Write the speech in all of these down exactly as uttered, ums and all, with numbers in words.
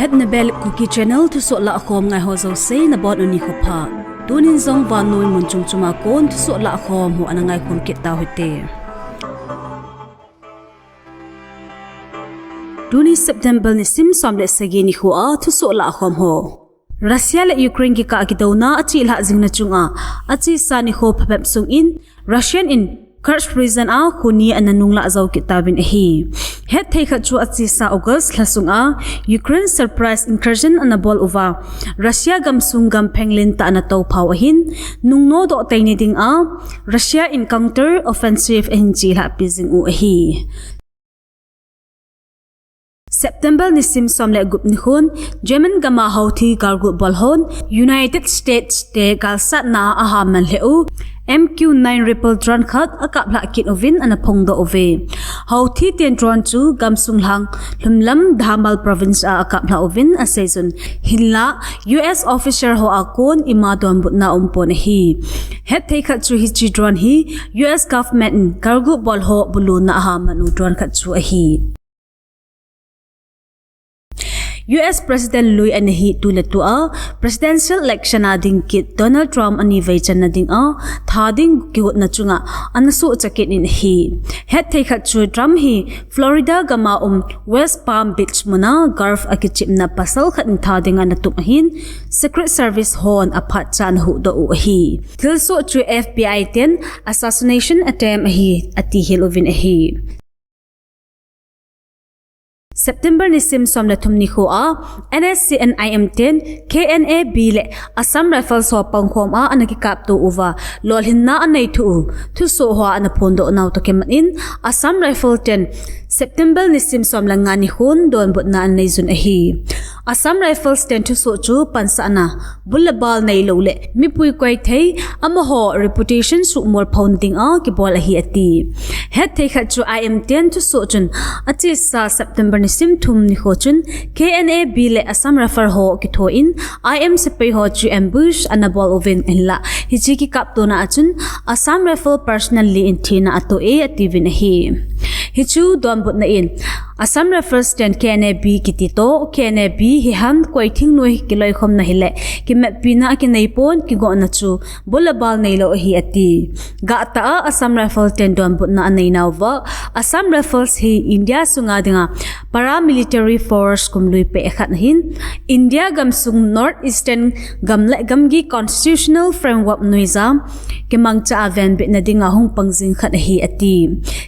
At Nebel Kuki Channel thusoh lahkhom ngai ho jouse nabonun nikho pha. Tunin jong vannoi mun chom chom a kon thusoh lahkhom ho ana ngaikhom kit tau hite. Tuni September nisim som le sagi nikho a thusoh lahkhom ho. Russia le Ukraine kikah kidouna achelhah jing na chunga achesa nikho phabep sungin Russian in Kursk region a kho ni ana nunglah jou kit tauvin ahi. Hetthei khat chu achesa August lha sunga Ukraine surprise incursion ana bol uva Russia gamsung gam phenglentah ana tophau ahin, nungnodoh teini dinga Russia in counter offensive ahin chelhah pi jing u ahi. September nisim som le gup nikhon German gama Houthi galgu bol hon United States te galsatna a ahaman lheh u M Q nine Reaper drone khat akaplhah kit uvin ana phongdoh uve. Houthi ten drone chu gamsung lhang lhumlam Damal province a akaplhah uvin aseijun, hinlah U S officer ho a kon ima donbutna umpon ahi. Hetthei khat chu hiche drone hi U S government in galgu bol ho buluna ahaman u drone khat chu ahi. U S President lui ana hi tuletua Presidential Election a ding kit Donald Trump anivei channa dinga tha ding kigotna chunga ana sohcha kit in ahi. Hetthei khat chu Trump hi Florida gama um West Palm Beach muna golf akichepna pasal khat in tha dinga ana tum ahin, Secret Service hon aphatcha ana huhdoh u ahi. Thilsoh chu F B I ten assassination attempt ahi ati hel uvin ahi. September nisim som le thum nikho a N S C N I M ten K N A B le Assam Rifles ho pangkhom a ana kikapto uva lolhinna aneithu u thusoh ho ana phondoh nau toh kimat in Assam Rifles ten September nisim som le nga nikhon donbutna aneijun ahi. Assam Rifles ten thusoh chu pansahna, bul le bal neilou le mipui koithei, amaho reputation suhmol phouna dinga kibol ahi ati. Hetthei khat chu I M ten thusoh chun achesa September nisim thum nikho chun K N A B le Assam Rifles ho kithoin I M sepai ho chu ambush ana bol uvin ahinlah hiche kikaptona a chun Assam Rifles personnel li in thina atoh e atiuvin ahi. Hichu donbutna in Assam Rifles ten K N A B kiti toh K N A B hihen koi thingnoi kiloikhomna hile kimatpina akineipon kigotna chu bul le bal neilou ahi ati. Gahtah a Assam Rifles ten donbutna aneinauva Assam Rifles hi India sunga dinga paramilitary force kumlui peh khat ahin, India gamsung North Eastern gam le gamgi constitutional framework nuija kimangcha a venbitna dinga hung pangjing khat ahi ati.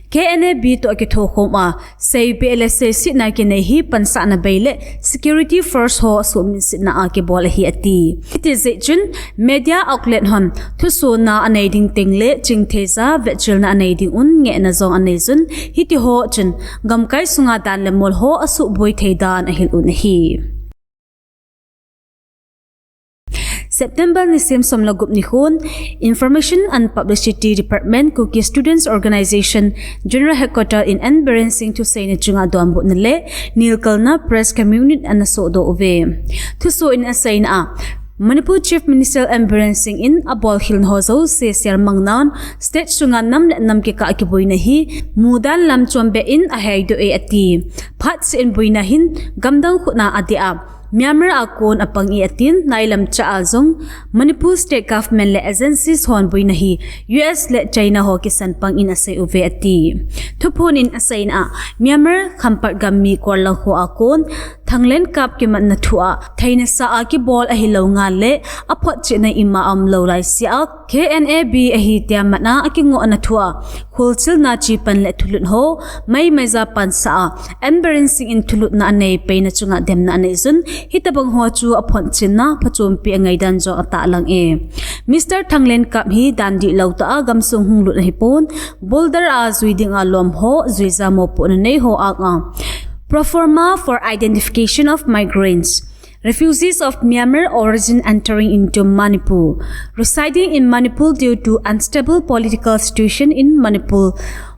K N A B toh akithokhom a seibeh le seisetna kinei hi pansahna bei le security force ho suhminsetna a kibol ahi ati. Hiti jeh chun media outlet hon thusona anei ding teng le chingtheija vetchilna anei ding un ngehna jong aneijun, hitiho chun gamkai sunga dan le mol ho asuhboi thei dan ahil un ahi. September nisim som le gup nikhon Information and Publicity Department Kuki Students Organisation General Headquarter in N Biren Singh thuseina chunga donbutna le nilkalna press communique ana sohdoh uve. Thusoh in aseina a Manipur Chief Minister N Biren Singh in abolkhel ho jouse selmangnan state sunga nam le nam kikah kiboina hi mudan lam chombeh in aheidoh e ati. Phatseh in boina hin gamdang khutna adeh a Myanmar a kon apang e atin, nailam cha a jong Manipur State Government le agencies hon boina hi U S le China ho kisan pang in asei uve ati. Thuphon in aseina a Myanmar Khampat gam mi kollang ho a kon Thanglenkap kimatna thu a theina sa a kibol ahilou ngal le aphotchetna ima aumlou laisea K N A B ahi tia matna akingohna thu a kholchilna chepan le thulut ho maimaija pansah a N Biren Singh in thulutna anei peina chunga demna aneijun, hitobang ho chu aphotchetna phachompi angaidan jong atahlang e. Mister Thanglenkap hi dan dihlou tah a gamsung hunglut ahipon, border a jui dinga lom ho, juija mopohna nei ho anga Proforma for Identification of Migrants, Refugees of Myanmar Origin Entering into Manipur, Residing in Manipur Due to Unstable Political Situation in Manipur,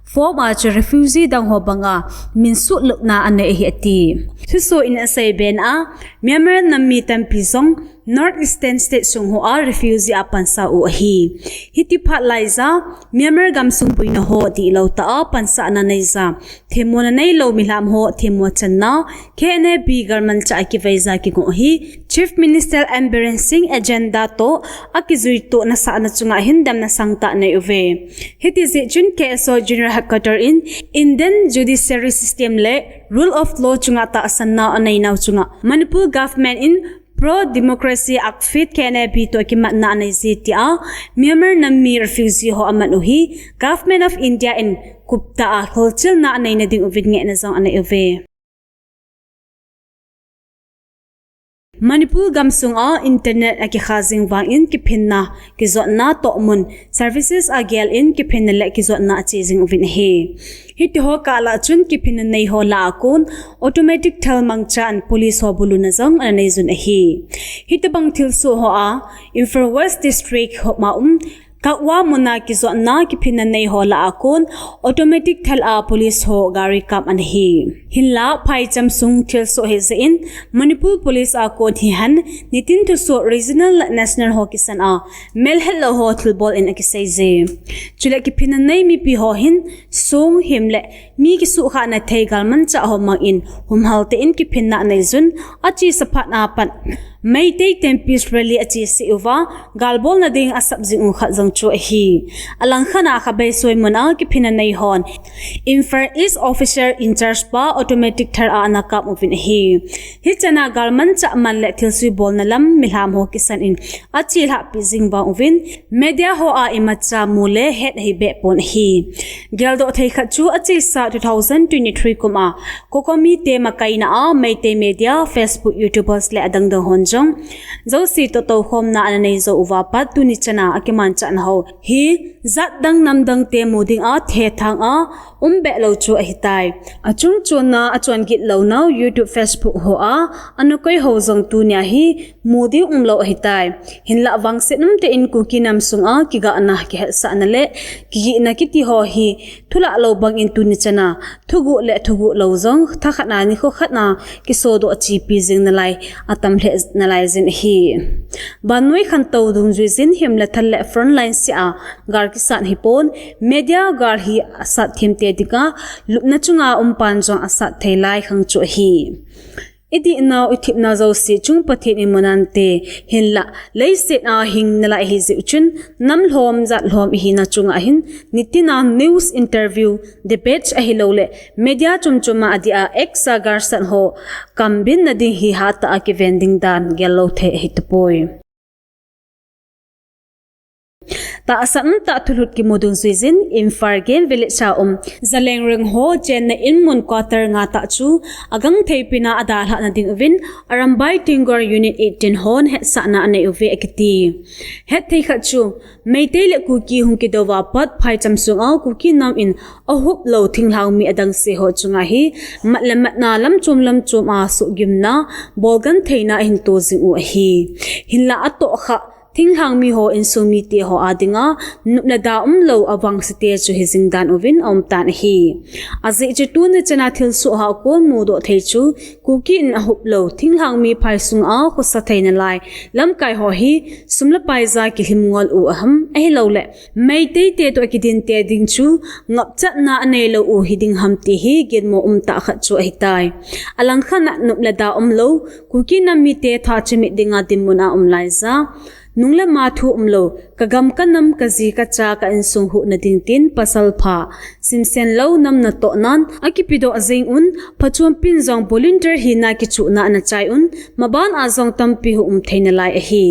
form a chu refugee dang ho banga min suhlutna anei ahi ati. Thusoh in aseibe na a, Myanmar nam mi tampi jong North Eastern State sung hoa refugee a pansa u ahi. Hiti phat laija, Myanmar gamsung boina ho dihlou tah a pansahna neija, themmona neilou milham ho themmo channa, K N A B galmanchah a kiveija kingoh hi, Chief Minister N Biren Singh agenda toh akijuitoh nasahna chunga hin damna sangtah anei uve. Hiti jeh chun K S O General Headquarter in Indian Judiciary System le Rule of Law chunga tahsanna aneinau chunga Manipur Government in pro-democracy outfit K N A B toh kimatna anei ji tia Myanmar nam mi refugee ho aman u hi Government of India in kuptah a holchilna aneina ding uvin ngehna jong anei uve. Manipur gamsunga internet akikha jing vangin kiphinna, kijotna tohmun, services agel in kiphinna le kijotna ache jing uvin ahi. Hitiho kah lah chun kiphinna nei ho lah a kon automatic thal mangchan police ho buluna jong ana nei jun ahi. Hitobang thilsoh hoa Imphal West District homa um Kakwa muna kijotna kiphinna nei ho lah a kon automatic thal a police ho gari kap ana hi. Hinla phaicham sung thilsoh hijeh in Manipur Police a kon hihen nitin thusoh regional le national ho kisan a melhetlou ho thilbol in akisei ji. Chule kiphinna nei mipi ho hin song him le mi kisuhkhahna thei galmanchah ho mangin humhal tah in kiphinna anei jun achesa phat a pat Meitei ten peace rally achese uva galbolna ding asap jing u khat jong chu ahi. Alangkhat a Khabeisoi muna kiphinna nei hon Imphal East Officer in Charge pa automatic thal a ana kap uvin ahi. Hichana galmanchah man le thilsui bolna lam milham ho kisan in achelhahpi jing vang uvin media hoa imacha mu le het ahi behpon ahi. Geldoh thei khat chu achesa two thousand twenty-three kum a COCOMI te makaina a Meitei media, Facebook, YouTubers le adangdang hon jong jouse toh toukhomna ana nei jou uva pat tuni chana akimanchahna ho hi jat dang nam dang te mu ding a thethang a um behlou chu ahitai. Achungchonna achon gitlounau YouTube, Facebook hoa ana koi ho jong tunia hi mu ding umlou ahitai. Hinlah vangset umtah in Kuki nam sunga kigahna, kihetsahna le kigihna kiti ho hi thulah lou bangin tuni chana thuguh le thuguh lou jong thakhat a nikho khat a kisodoh chepi jing nalai atam lheh nalai jin ahi. Vannoi khantou dungjui jin him le thal le frontline sea gal kisat hipon media gal hi asat themte dinga lupna chunga umpan jong asat thei lai khang chu ahi. Idihnau ithepnau jouse chung Pathen in mu nante, hinlah leiset a hing nalai ahi jeh uchun nam lhom jat lhom ihina chunga hin nitina news, interview, debate ahilouleh media chomchoma adia X a galsat ho kambinna ding hi hatah a kiven ding dan gellou thei ahitapoi. Tahsan umtah thulhut kimu dungjuijin Imphal Game Village a um Zaleng Reng ho chenna inmun quarter nga tah chu agangthei pina adalhahna ding uvin Arambai Tenggol Unit eighteen hon hetsahna anei uve akiti. Hetthei khat chu Meitei le Kuki hung kidouva pat phaicham sunga Kuki nam in ahuplou thinglhang mi adangse ho chunga hi mat le matna lamchom lamchom a suhgimna bolgan theina ahin to jing u ahi. Hinlah atohkhah thinglhang mi ho insung mite ho adinga nop le da umlou avangsete chu hijing dan uvin aumtan ahi. Ajeh chu tuni chana thilsoh a kon mudoh thei chu Kuki in ahuplou thinglhang mi phai sunga khosa thei nalai lamkai ho hi sum le paija kilhim ngol u aham ahilouleh Meitei te toh akidinte ding chu ngapchatna aneilou u hiding ham ti hi ginmo umtah khat chu ahitai. Alangkhat a nop le da umlou Kuki nam mite thachimit dinga dinmun a um laija nung le ma thu umlou kagam kanam kaji kacha ka insung huhna ding tin pasalpha simsen lou nam natohnan akipedoh jing un phachumpin jong volunteer hina kichuhna ana chai un maban a jong tampi huhum thei nalai ahi.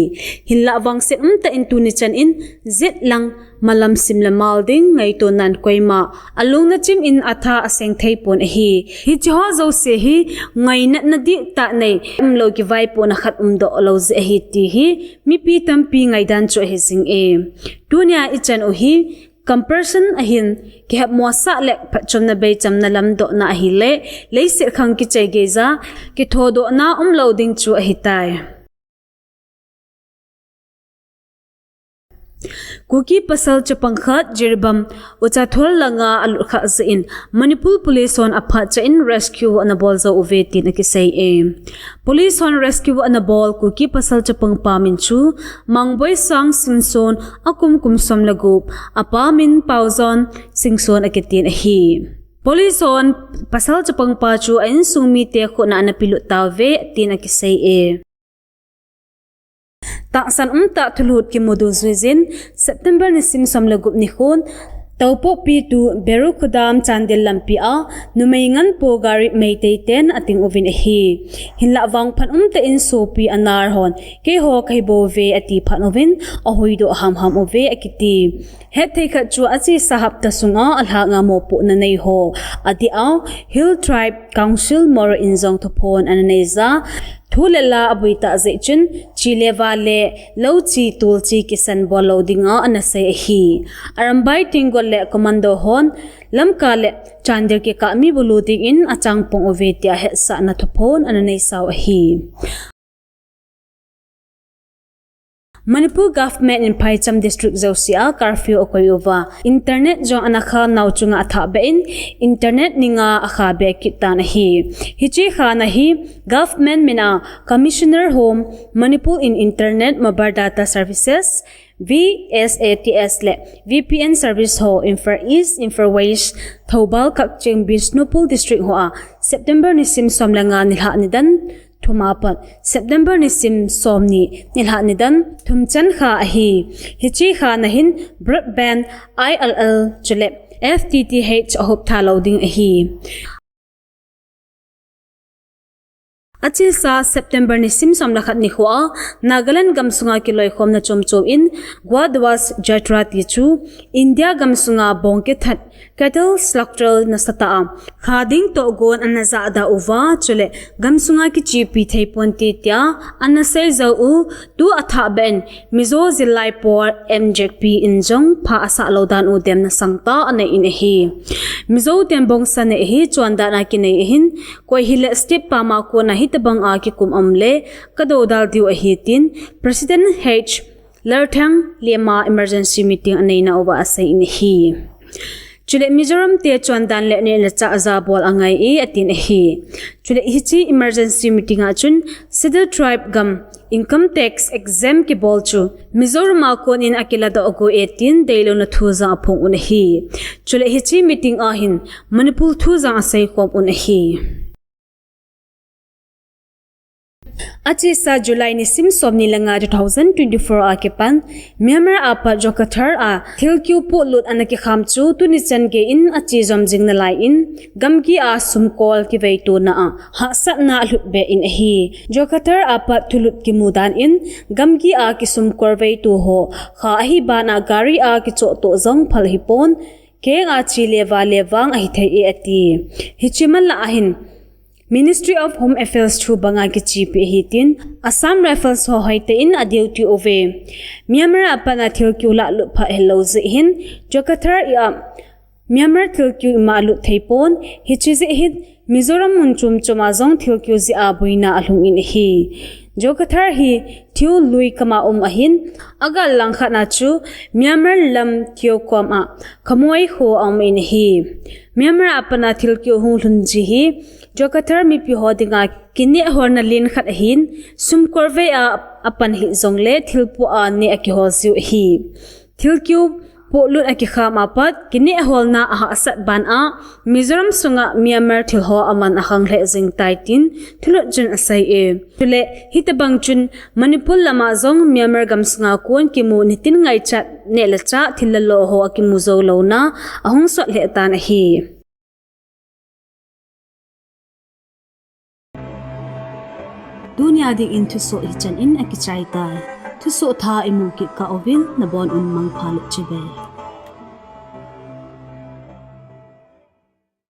Hinlah vangset umtah in tuni chan in jetlang malam sim le mal ding ngaito nan koima alung nachim in atha aseng theipon ahi. Hicheho jouse hi ngainatna dihtah nei umlou kivaipohna khat umdoh lou jeh ahi ti hi mipi tampi ngaidan chu ahi jinge. Tunia ichan u hi compassion ahin kihepmosah le phatchomna beichamna lamdohna ahile leiset khang kichai geija kithodohna umlou ding chu ahitai. Kuki pasal chapang khat Jiribam Uchathol langa alut khah jeh in Manipur Police hon aphat chah in rescue anabol jou uve tin akisei e. Police hon rescue anabol Kuki pasal chapang pa min chu Mangboisang Singson, akum kum som le gup, apa min Paojon Singson akitin ahi. Police hon pasal chapang pa chu a insung mite khut a anapelut tauve tin akisei e. Tahsan umtah thulhut kimu dungjuijin, September nisim som le gup nikhon, Toupokpi to Berukhodam Chandel lampi a, numei nganpo gari Meitei ten ating uvin ahi. Hinlah vangphat umtah in sopi anar hon, keiho kahi bouve ati phat uvin, ahuidoh hamham uve akiti. Hetthei khat chu achesa hapta sunga alhanga mopohna neiho, adeh a, Hill Tribe Council Moreh in jong thuphon ananeija, thu le la aboi tah jeh chun, chi le va le, lou chi, tol chi kisan bol lou dinga anasei ahi. Arambai Tenggol le commando hon, Lamka le Chandel kikah mi bulu dingin achangpong uve tia hetsahna thuphon ananeisau ahi. Manipur government in phaicham district jousea curfew akoi uva, internet jong anakhah nau chunga athahbeh in, internet ni nga akhabeh kit tan ahi. Hiche khahna hi government mina Commissioner Home, Manipur in Internet Mobile Data Services, V S A T S le V P N service ho Imphal East, Imphal West, Thoubal, Kakching, Bishnupur district hoa September nisim som le nga nilhah nidan thum apat September nisim somni nilhah nidan thum chan kha ahi. Hiche khahna hin broadband, I L L chule F T T H ahop tha lou ding ahi. Achesa September nisim som le khat nikhoa Nagaland gamsunga kiloikhomna chomchom in Gua Dhwaj Jatra ti chu India gamsunga bong kithat cattle slaughter nasatah a kha ding tohgon anajahda uva, chule gamsunga kichepi theiponte tia anasei jou u, tu athahbeh in Mizo Zillai Por M J P in jong pha asah lou dan u demna sangtah anei in ahi. Mizo ten bongsa nei ahi, chondan a kinei ahin, koi hile state pama kona hitobanga kikum aum le kadoudal diu ahi tin President H Lalthangliama emergency meeting aneina uva asei in ahi. Chule Mizoram te chondan le neh le chah jabol angai e atin ahi. Chule hiche emergency meeting a chun Scheduled Tribe gam income tax exempt kibol chu Mizoram a konin akiladoh gu e tin deilouna thu jong aphong un ahi. Chule hiche meeting a hin Manipur thu jong aseikhom un ahi. Achesa July nisim somni le nga two thousand twenty-four a kipan Myanmar apat Jokathar a thilkeu pohlut ana kikham chu tuni chan geiyin ache jom jing nalaiyin, gamgi a sumkol kiveitona a hahsatna alhutbeh in ahi. Jokathar apat thulut kimu dan in, gamgi a kisumkol veito ho kha ahi bana gari a kichohtoh jong phal ahipon, kenga che le va le vang ahithei e ati. Hiche manlah ahin Ministry of Home Affairs thu banga kichepi ahi tin Assam Rifles ho hoitah in aduty uve. Myanmar apat a thilkeu lahlut phah helou jeh hin Jokathar a Myanmar thilkeu ima alut theipon, hiche jeh hin Mizoram mun chomchom a jong thilkeu jeh a boina alhung in ahi. Jokathar hi Thiu lui kama um ahin, agal langkhat a chu Myanmar lam Thiu kom a khamoi kho aum in ahi. Myanmar apat a thilkeu hunglhun ji hi Jokathar mipi ho dinga kinehholna len khat ahin, sumkol vei a apan hih jongle thilpoh a neh akihol jiu ahi. Thilkeu pohlut akikham apat kinehholna ahahsat bana Mizoram sunga Myanmar thilho aman akhang lheh jing tai tin thulut chun asei e. Chule hitobang chun Manipur lama jong Myanmar gamsunga kon kimu nitin ngaichat neh le chah thil le lo ho akimu jou louna ahung sot lheh tan ahi. Tunia dingin thusoh hichan in akichai tai. Thusoh thah imu kit kah uvin nabon un mangpha le chibai.